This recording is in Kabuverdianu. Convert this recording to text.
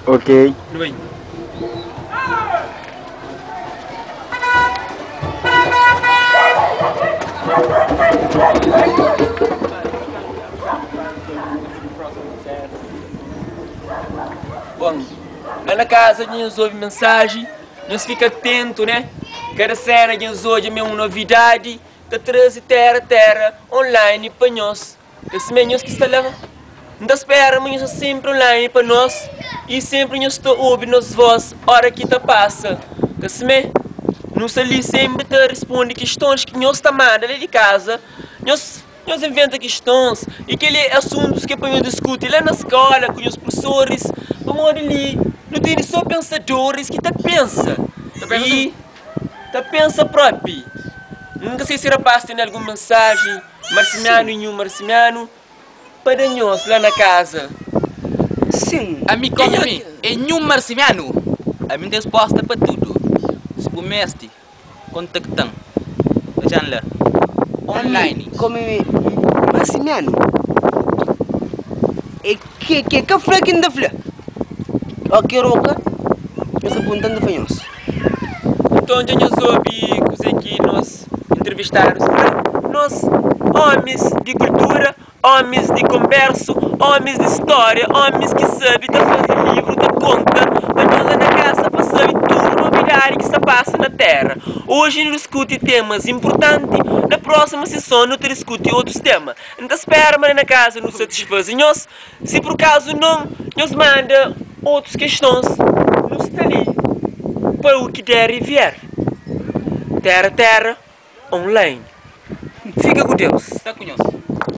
Ok. Nu bai. Bon, la na kaza nhos obi mensaji, nhos fika atentu, né? Kada sena ki nhos odja ma é un novidadi, ta traze Tera Tera online pa nhos. É simé nhos ki sta la. N ta spera ma nhos sta sénpri online pa nos i sénpri nhos ta obi nos vós óra ki ta pasa. Ka simé? Nu sta li sénpri ta responde kistons ki nhos ta manda la di kaza. Nhos nhos inventa kistons i kel-li é asuntus ki é pa nhos diskuti la na skóla ku nhos prusoris pamodi li nu tene sô pensadoris ki ta pensa i ta pensa própi. N ka sai si rapás tene algun mensaji. Marsimianu i nhu Marsimianu pa da nhos la na kaza. Sin. Ami komu mi é nhu Marsimianu, ami N ten sposta pa tudu. Si bu meste, kontakta-m. Odja-m la online. Ami komu mi é Marsimianu, é ke ke ka fla ki N ta fla. Ó ke roka, nhos apunta N ta fla nhos. Nton dja nhos obi kuzê ki nos Entrevistadus fla, Nos, ómis di kultura, ómis di konbérsu, ómis di stória, ómis ki sabe ta faze livru, ta konta pa nhos la na kasa pa sabe tudu nobidadi ki sta pasa na téra. Oji nu diskuti temas inpurtanti, na prósimu seson nu ta diskuti otus tema. N ta spera ma la na kasa nu satisfaze nhos. Si pur kazu non, nhos manda otus kestons, nu sta li pa u ki der i vier. Terra Terra Online. Fika ku Deus. Sta ku nhos.